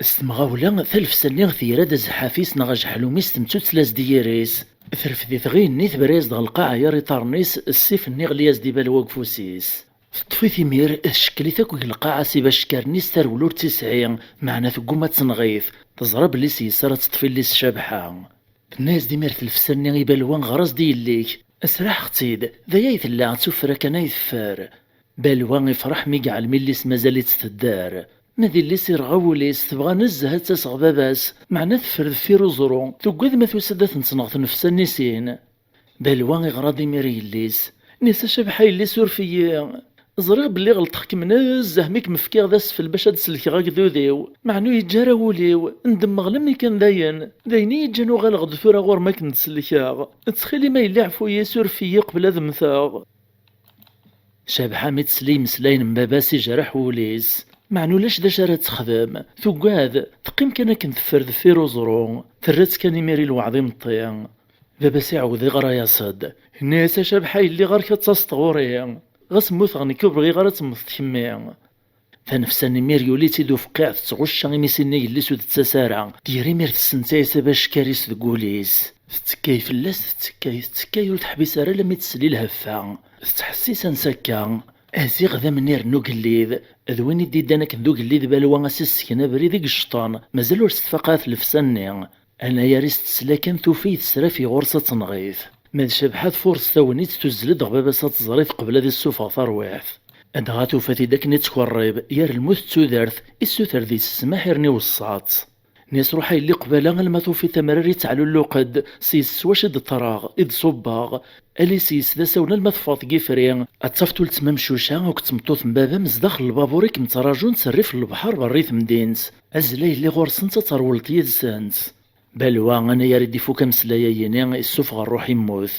S temɣawla, talefsa-nni tegra-d azeḥḥaf-is neɣ ajeḥlum-is temttutla-as-d i yiri-s. Terfed-it ɣi-nni tebra-yas-d ɣer lqaɛa ger iṭarren-is, ssif-nni iɣli-yas-d i Balwa deg ufus-is. Teṭṭef-it imir, tcekkel-it akk deg lqaɛa s ibacekaren-is tarewla ur tt-isɛi, meɛna tegguma ad tenɣ-it, teẓra belli s yes ara teṭṭef illi-s Cabḥa. Tenna-yas-d imir tlefsa-nni i Balwa: "Ɣer-as-d i yelli-k." Sraḥeɣ-tt-id, d aya ay tella, d tuffra kan ay teffer. Balwa ifreḥ mi yeɛlem illi-s mazal-itt tedder. Ma d illi-s irɣa wul-is, tebɣa nezzeh ad tas ɣer baba-s, meɛna teffer deffir uẓru, tuggad ma tusa-d ad ten-tenɣ tnefsa-nni sin. Balwa iɣra-d imir i yelli-s. Nisa Cabḥa yelli suref-iyi. Ẓriɣ belli ɣelṭeɣ-kem nezzeh mi kem-fkiɣ d asfel bac ad d-sellkeɣ agdud-iw. Meɛna ur yeǧǧi ara wul-iw. Ndemmeɣ lemmi kan dayen. D ayen i yi-ǧǧan uɣaleɣ-d tura ɣur-m akken d-sellkeɣ. Ttxil-m a yelli ɛfu-yi, suref-iyi qbel ad mmteɣ. Cabḥa mi tesla i imeslayen n baba-s ijreḥ wul-is. Meɛna ulac d acu ara texdem. Tuggad. Teqqim kan akken teffer deffir uẓru. Terra-tt kan imir i lweɛd imeṭṭi. Baba-s iɛawed iɣra-yas-d. Yenna-yas: "A Cabḥa yelli, ɣer-k ad taseḍ ɣur-i. Ɣas mmuteɣ nekk ur bɣiɣ ara ad temmeteḍ kemmi." Tanefsa-nni imir yuli-tt-id ufqiɛ tettɣucca imi s-inna yelli-s ur d-tettas ara. Tger imir tessentay-as abackar-is deg wul-is. Tettekkay fell-as, tettekkay, tettekkay, ur teḥbis ara alammi tesli lheffa. Tettḥessis ansa akka. Aziɣ d amnir n ugellid. D win i d-iddan akken d ugellid Balwa a s-issken abrid i yecṭan. Mazal ur s-tfaq ara tlefsa-nni. Anagar-is tesla kan tufa-t tesrafi ɣur-s ad tenɣ-it. Ma d Cabḥa tfures tagnit tuzzel-d ɣer baba-s ad teẓr-it qbel ad issufeɣ tarwiḥt. Dɣa tufa-t-id akken ittkerrib, yer lmut d tudert, issuter deg-s ssmaḥ yerna iweṣṣa-tt. Nni-as: "Ruḥ a yelli qbala alma tufiḍ amrar ittɛlulluq-d, s yes-s wacu i d-ṭṭreɣ, i d-ṣubbeɣ. Ali s yes-s d asawen alma teffɣeḍ deg yifri, ad tafeḍ uletma Mcuca akked tmeṭṭut n baba-m zdaxel lbabur i kem-ttrajunt s rrif n lebḥer berra i temdint. Azzel a yelli ɣur-sent ad terwleḍ yid-sent." Balwa, anagar i d-ifuk ameslay-ayini, issufeɣ rruḥ immut.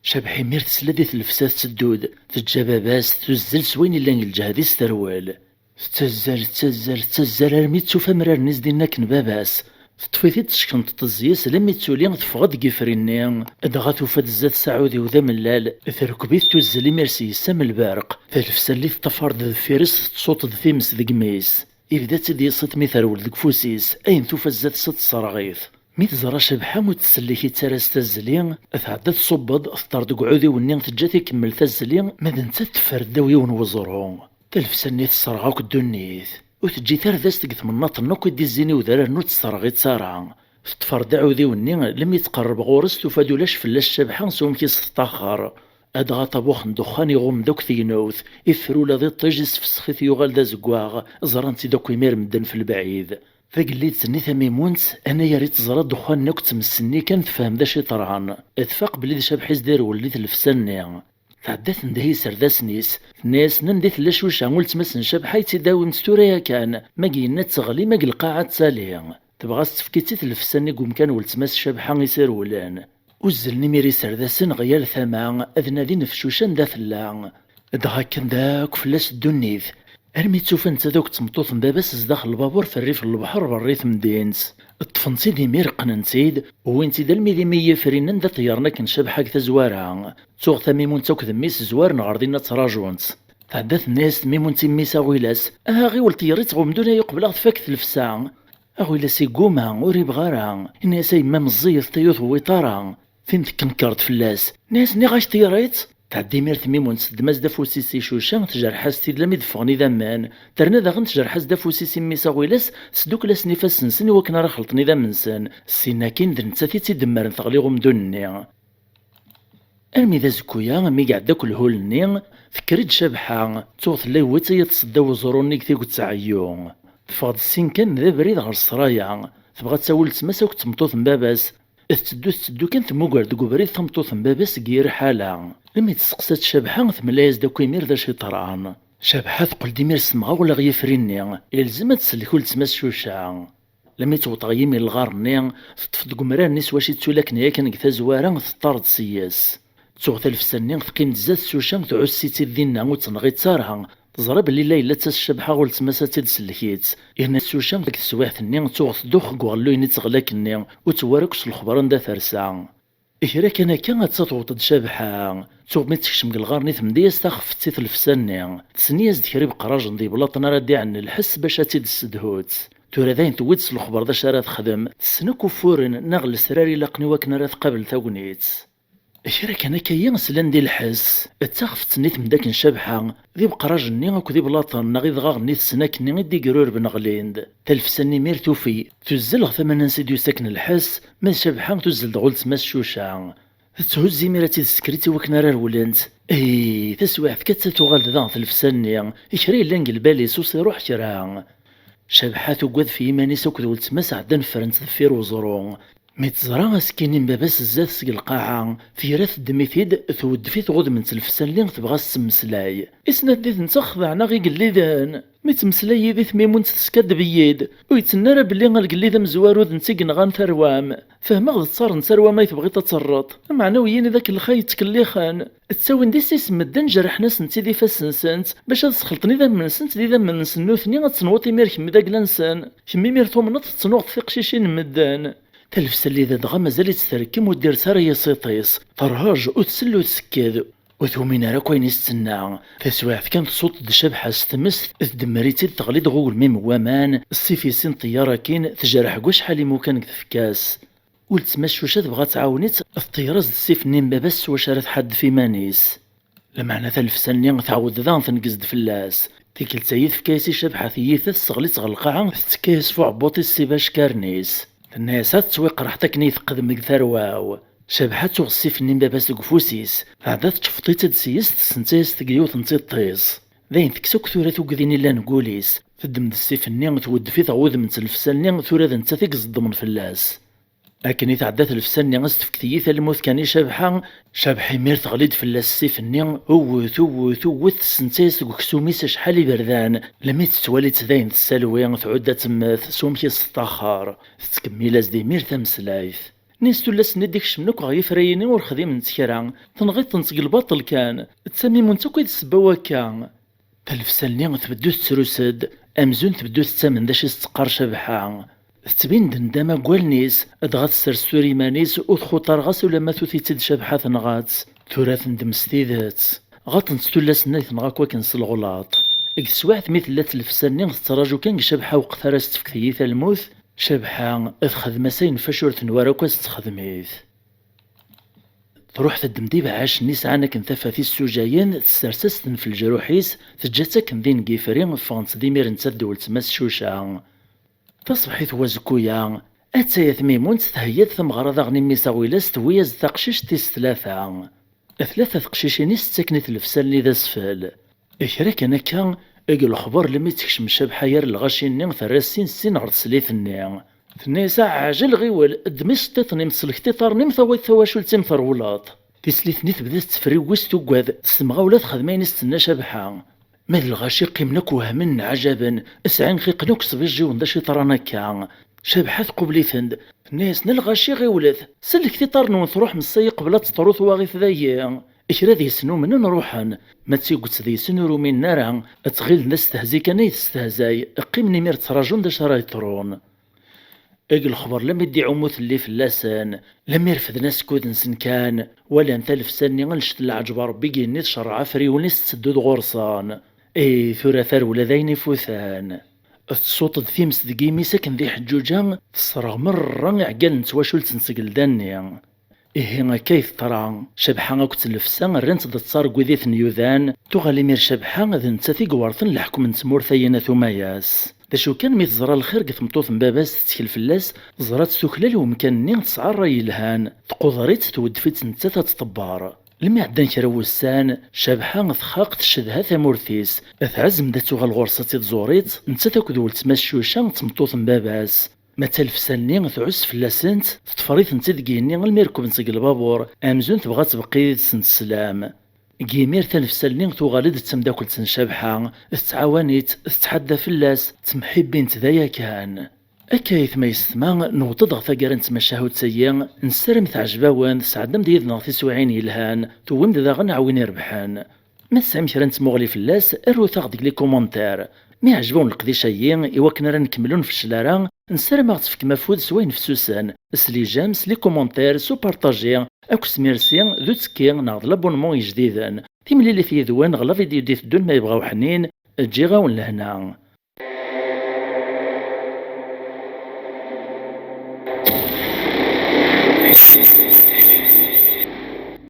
Cabḥa imir tesla di tlefsa tetteddu-d, teǧǧa baba-s, tuzzel s wayen illan deg lǧehd-is terwel. Tettazzal, tettazzal, tettazzal armi d-tufa amrar-nni s-dinna akken baba-s. Teṭṭef-it-id teckenṭeḍ-t zzis, lammi d-tuli teffeɣ-d deg yifri-nni, dɣa tufa-d zdat-s aɛudiw d amellal, terkeb-it tuzzel imir s yes-s am lberq, talefsa-nni teṭṭafar-d deffir-s tettṣuṭ-d times deg imi-s. Ibda-tt-id yeṣṣiṭ mi terwel deg ufus-is, ayen tufa zdat-s ad tesserɣ-it. Mi teẓra Cabḥa ur ttsellik-itt ara s tazzli, tɛedda tṣubb-d, teṭṭer deg uɛudiw-nni, teǧǧa-t ikemmel tazzli, ma d nettat teffer ddaw yiwen weẓru. Talefsa-nni tesserɣ akk ddunit. Ur teǧǧi tardast deg tmennaṭ-nni akk i d-izzin i udrar-nni ur tt-terɣitt ara. Teṭṭfer-d aɛudiw-nni, lemmi tqerreb ɣur-s tufa-d ulac fell-as Cabḥa s wamek i s-teṭṭaxer. Adɣa ṭabux n ddexxan iɣumm-d akk tegnewt, ifrula d iṭij isfessex-it yuɣal d azeggaɣ, ẓran-t-id akk imir medden f lebɛid. Tagellidt-nni tamimunt, anagar i teẓra ddexxan-nni akk d tmes-nni kan tefhem d acu iṭerɛen. Tfaq belli d Cabḥa i s-d-irewlen i tlefsa-nni. Tɛedda tendeh i yiserdasen-is, tenna-yasen: "Anda i tella Cuca, uletma-s n Cabḥa, i tt-id-awimt tura yakan, ma deg yenna ad teɣli, ma deg lqaɛa ad tali." Tebɣa ad s-tefk-itt i tlefsa-nni deg umkan n uletma-s Cabḥa i s-irewlen. Uzzlen imir iserdasen ɣer yal tama, ad nadin ɣef Cuca anda tella. Dɣa kkan-d akk fell-as ddunit, armi tt-ufan netta d akk d tmeṭṭut n baba-s zdaxel lbabur f rrif n lebḥer berra i temdint. Ṭṭfen-tt-id imir, qqnen-tt-id, wwin-tt-id almi d imi n yifri-nni anda ṭeyyren akken Cabḥa deg tazwara. Tuɣ tamimunt akk d mmi-s zwaren ɣer dinna ttraǧun-tt. Tɛedda tenna-yas tmimunt i mmi-s: "A ɣilas, aha ɣiwel ṭeyyer-itt ɣer umdun ay uqbel ad ɣ-tfak tlefsa." Aɣilas igguma, ur ibɣi ara. Inna-yas: "A yemma meẓẓiyet, tay ur tewwiḍ ara. Tin tekkenkeṛ-d fell-as." Inna-yas: "Nniɣ-ak ṭeyyer-itt." Tɛedda imir tmimunt, teddem-as-d afus-is i Cuca, tjerreḥ-as-t-id lammi d-ffɣen idammen. Terna daɣen tjerreḥ-as-d afus-is i mmi-s Aɣilas, tesdukkel-asen ifassen-nsen i wakken ara xelṭen idammen-nsen. Ssin akkin d nettat i tt-idemmren teɣli ɣer umdun-nni. Armi d azekku-ya, mi iɛedda akk lhul-nni, tekker-d Cabḥa, tuɣ tella yewwi-tt-id seddaw uẓru-nni deg tiget n ɛeyyu. Teffeɣ-d ssin kan d abrid ɣer ṣṣraya, tebɣa ad tawi weltma-s akked tmeṭṭut n baba-s. Tetteddu, tetteddu kan, temmuger deg ubrid tameṭṭut n baba-s deg yir ḥala. Imi testeqsa-tt Cabḥa, temla-yas-d akk imir d acu yeḍran. Cabḥa teqqel-d imir s temɣawla ɣer yifri-nni, yelzem ad tsellek weltma-s Cuca. Lammi tewweḍ ɣer yimi n lɣar-nni, teṭṭef-d deg umrar-nni s wacu i ttulaken yakan deg tazwara, teṭṭar-d s-yes. Tuɣ talefsa-nni teqqim-d zdat Cuca, tɛuss-itt-id dinna, ur tt-tenɣi-tt ara. Teẓra belli la yella d tas Cabḥa ɣer weltma-s ad tt-id-sellek-itt. Yerna Cuca deg teswiɛt-nni tuɣ tdux deg uɣelluy-nni d teɣlak-nni, ur tewwi ara akk s lexber anda tersa. Kra kan akka, atta tewweḍ-d Cabḥa. Tuɣ mi tekcem deg lɣar-nni, temdi-yas taxfet i tlefsa-nni. Tsenni-yas-d kra ibeqrajen d yeblaṭen ara d-iɛen lḥess bac ad tt-id-tessedhut. Tura dayen tewwi-d s lexber d acu ara texdem. Tessen akk ufuren neɣ lesrar ilaqen i wakken ara tqabel tagnit. Kra kan akka-yi slan di lḥess. D taxfet-nni temda akken Cabḥa, d ibeqrajen-nni akked iblaṭen neɣ idɣaɣen-nni tessen akkenni i d-igrurben ɣlin-d. Talefsa-nni imir tufi, tuzzel ɣer tama-nni ansi d-yusa akken lḥess, ma d Cabḥa tuzzel-d ɣer weltma-s Cuca. Tetthuzz imir ad tt-id-tessekrit i wakken ara rewlent. Ih, taswiɛt kan ad tuɣal-d daɣen tlefsa-nni, kra yellan deg lbal-is ur s-iruḥ kra. Cabḥa tugad f yiman-is akked weltma-s ɛeddan ffren-tt deffir uẓru. Mi teẓra asekkin-nni n baba-s zdat-s deg lqaɛa, tegra teddem-it-id, tweddef-it ɣudem n tlefsa-nni tebɣa ad s-temmeslay. Isnat di tentex xedɛen-aɣ igelliden. Mi ttmeslay yid-i tmimunt teskaddeb-iyi-d. Ur yettenna ara belli agellid amezwaru d netta i yenɣan tarwa-m. Fehmeɣ d ttaṛ n tarwa-m ay tebɣiḍ ad terreḍ. Meɛna wiyin d akellex ay yettkellixen. Ttawin-d issi-s medden, jerrḥen-asent-id ifassen-nsent, bac ad sxelṭen idammen-nsent d idammen-nsen nutni, ad tenwuḍ imir kemm d agla-nsen. Kemm imir tumneḍ, tettnuɣeḍ tiqcicin n medden. Talefsa-nni dɣa mazal-itt terkem, ur d-terri ara i yiṣiṭ-is. Terhej, ur tsell, ur tsekked. Ur tumin ara akk ayen i s-tenna. Taswiɛt kan tṣuṭ-d Cabḥa s tmest, tdemmer-itt-id, teɣli-d ɣer ugelmim n waman, ssif-is n ṭṭeyyaṛa-kin, tejreḥ deg wacḥal imukan deg tfekka-s. Weltma-s Cuca tebɣa ad tɛawen-itt, teṭṭeyyer-as-d ssif-nni n baba-s s wacu ara tḥaddef iman-is. Lameɛna talefsa-nni tɛawed daɣen tneggez-d fell-as. Tikkelt-ayi tefka-yas i Cabḥa tiyita, tesseɣli-tt ɣer lqaɛa, tettekka-yas f uɛebbuṭ-is s ibackarn-is. Tenna-yas ad tettwiqerḥeḍ akken i yi-teqdem deg tarwa-w. Cabḥa tuɣ ssif-nni n baba-s deg ufus-is, tɛedda teččefṭ-itt-id s-yes, tessensa-yas-t deg yiwet n tiṭ-is. Dayen tekkes akk tura tugdi-nni llan deg wul-is. Teddem-d ssif-nni, tweddef-it ɣer wudem n tlefsa-nni, tura d nettat i iẓeddmen fell-as. Akken i tɛedda tlefsa-nni, as tefk tiyita lmut kan i Cabḥa. Cabḥa imir teɣli-d fell-as ssif-nni, uwet, uwet, uwet, tessensa-yas deg uksum-is acḥal iberdan, lami tettwali-tt dayen tessalwi, tɛudd ad temmet s wamek i s-teṭṭaxxer. Tettkemmil-as-d imir tameslayt. Nni-as tullas-nni d-ikecmen akk ɣer yifrayen-nni ur xdiment kra, tenɣiḍ-tent deg lbaṭel kan. D tamimunt akk i d ssebba wakka. Talefsa-nni tbeddu tettrus-d, amzun tbeddu tettamen d acu i s-teqqar Cabḥa. Tettbin-d nndama deg wallen-is, dɣa tessers tura iman-is, ur txuṭ ara ɣas ulamma tuti-tt-id Cabḥa tenɣa-tt. Tura tendem s tidet. Ɣaṭent tullas-nni tenɣa akk akken s leɣlaṭ. Deg teswiɛt mi tella tlefsa-nni tettraǧu kan deg Cabḥa weqt ara s-tefk tiyita lmut, Cabḥa txedm-as ayen fac ur tenwa ara akk ad s-texdem-it. Truḥ teddem-d ibeɛɛacen-nni sɛan akken tafat issujayen, tessers-asen-ten f leǧruḥ-is, teǧǧa-tt akken din deg yifri, ffɣent-d imir nettat d weltma-s Cuca. Taṣebḥit n wazekku-ya, attaya tmimunt theyya-d tameɣra daɣen i mmi-s Aɣilas, tewwi-yas-d taqcict tis tlata. Tlata teqcicin i s-ttaken i tlefsa-nni d asfel. Kra kan akka, deg lexber lmi tekcem Cabḥa gar lɣaci-nni, terra sin sin ɣer teslit-nni. Tenna-yas: "Aɛjel ɣiwel, ddem iceṭṭiḍen-im, sellek-d iḍarren-im, tawiḍ tawacult-im terwleḍ." Tislit-nni tebda tettefriwis tuggad, tessemɣawla texdem ayen i s-tenna Cabḥa. Ma d lɣaci qqimen akk wehmen nɛajaben, sɛin xiqen akk sbijiwen d acu yeḍran akka. Cabḥa tqubel-iten-d, tenna-yasen: "A lɣaci ɣiwlet, sellket iḍarren-nwen truḥem ssa-yi qbel ad teḍru twaɣit dayi." Kra deg-sen umnen ruḥen, ma d tiget deg-sen ur uminen ara, ttɣilen d astehzi kan ay testehzay, qqimen imir ttraǧun d acu ara yeḍrun. Deg lexber lammi d-iɛumu telli fell-asen, lammi refden askud-nsen kan, walan talefsa-nni annect n lɛeǧb Rebbi i yenni tcerreɛ afriwen-is tetteddu-d ɣur-sen. Ih, tura tarewla d ayen ifuten. Tsuṭ-d times deg yimi-s akken d iḥeǧǧuǧa, tesserɣ merra iɛeggalen n twacult n tgelda-nni. Ihi akka i teḍra. Cabḥa akked tlefsa rrant-d ttaṛ deg wid i ten-yudan, tuɣal imir Cabḥa d nettat i iwerten leḥkem n tmurt-ayi n At Umayas. D acu kan, mi teẓra lxir deg tmeṭṭut n baba-s, tettkel fell-as, teẓra-tt tuklal i umkan-nni, tesɛa ṛṛay yelhan, tquder-itt, tweddef-itt nettat ad tṭebber. Lmi ɛeddan kra n wussan, Cabḥa txaq, tcedha tamurt-is, tɛezm-d ad tuɣal ɣur-s ad tt-id-tẓur-itt, nettat akked weltma-s Cuca d tmeṭṭut n baba-s. Ma d talefsa-nni tɛuss fell-asent, teṭṭfer-itent-id deg yigenni almi rekbent deg lbabur, amzun tebɣa ad tbeqqi yid-sent sslam. Deg yimir talefsa-nni tuɣal-d d tamdakelt n Cabḥa, tettɛawan-itt, tettḥadda fell-as, ttemḥibbint d aya kan. Akka aytma yessetma, newweḍ-d ɣer taggara n tmacahut-agi, nessaram teɛjeb-awen, tesɛeddam-d yid-neɣ tiswiɛin yelhan, tewwim-d daɣen aɛwin irebḥen. Ma tesɛim kra n tmuɣli fell-as, arut-aɣ deg les commentaires. Mi yeɛjeb-awen leqdic-agi, i wakken ara nkemmel ur nfeccel ara, nessaram ad aɣ-tefkem afud s wayen fessusen, s les j'aime, s les commentaires, s upartaji, akked s merci, d uttekki neɣ d l'abonnement ijdiden. Timlilit yid-wen ɣer la vidéo d-iteddun ma yebɣa uḥnin, ǧǧiɣ-awen lehna.